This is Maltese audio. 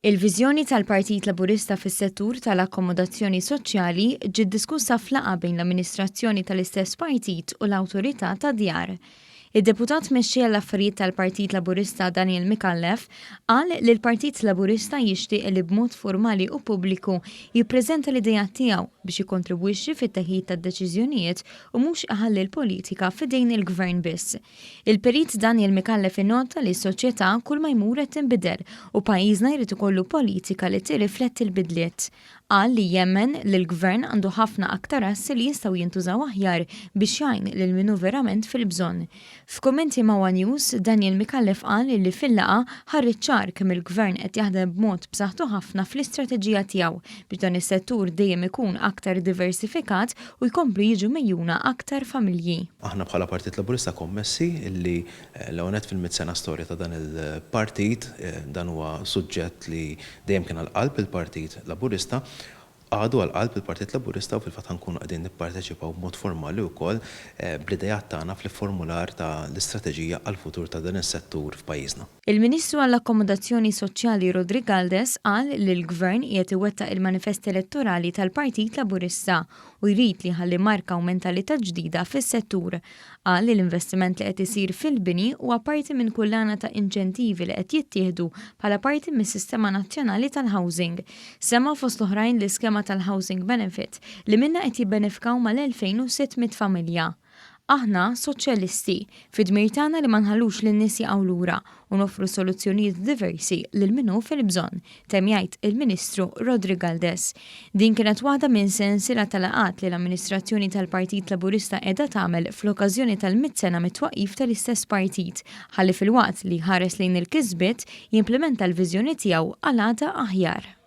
Il-viżjoni tal-Partit Laburista fis-settur tal-akkomodazzjoni soċjali ġiet diskussa f'laqgħa bejn l-amministrazzjoni tal-istess partit u l-Awtorità tad-Djar. Id-Deputat Mexxej għall-Affarijiet tal-Partit Laburista Daniel Micallef qal li l-Partit Laburista jixtieq li b'mod formali u pubbliku jippreżenta l-ideat tiegħu biex jikkontribwixxi fit-teħid tad-deċiżjonijiet u mhux iħalli l-politika f'idejn il-Gvern biss. Il-Perit Daniel Micallef innota li s-soċjetà kull ma jmur qed tinbidel u pajjiżna jrid ikollu politika li tirrifletti l-bidliet. Qal li jemmen li l-Gvern għandu ħafna aktar assi li jistgħu jintużaw aħjar biex jgħin lil min hu verament fil-bżonn. F'kummenti ma' one News, Daniel Micallef qal li fil-laqgħa ħareġ ċar kemm il-Gvern qed jaħdem b'mod b'saħħtu ħafna fl-istrateġija tiegħu biex dan is-settur dejjem ikun aktar diversifikat u jkomplu jiġu megħjuna aktar familji. Aħna bħala Partit Laburista kommessi li l-ewwel nett fil-mitt sena storja ta' dan il-partit, dan huwa suġġett li dejjem kien għal qalb il-Partit Laburista, għadu għal qalb il-Partit Laburista u fil-fatt ħa nkunu qegħdin nipparteċipaw b'mod formali wkoll bl-ideat tagħna fl-ifformular ta' l-istrateġija għall-futur ta' dan is-settur f'pajjiżna. Il-Ministru għall-Akkomodazzjoni Soċjali Roderick Galdes qal li l-Gvern qiegħed iwettaq il-manifest elettorali tal-Partit Laburista u jrid li jħalli marka u mentalità ġdida fis-settur. Qal li l-investiment li qed isir fil-bini huwa parti minn kullana ta' inċentivi li qed jittieħdu bħala parti mis-sistema nazzjonali tal-housing. Semma fost l-oħrajn l-iskema tal-Housing Benefit li minnha qed jibbenefikaw mal-2,600 familja. Aħna, soċjalisti, fid-dmir tagħna li ma nħallux lin-nies jaqgħu lura u noffru soluzzjonijiet diversi lil min hu fil-bżonn, temm jgħid il-Ministru Roderick Galdes. Din kienet waħda minn sensiela ta' laqgħat li l-amministrazzjoni tal-Partit Laburista qiegħda tagħmel fl-okkażjoni tal-mitt sena mit-twaqqif tal-istess partit, ħalli filwaqt li jħares lejn il-kisbiet, jimplimenta l-viżjoni tiegħu għal għada aħjar.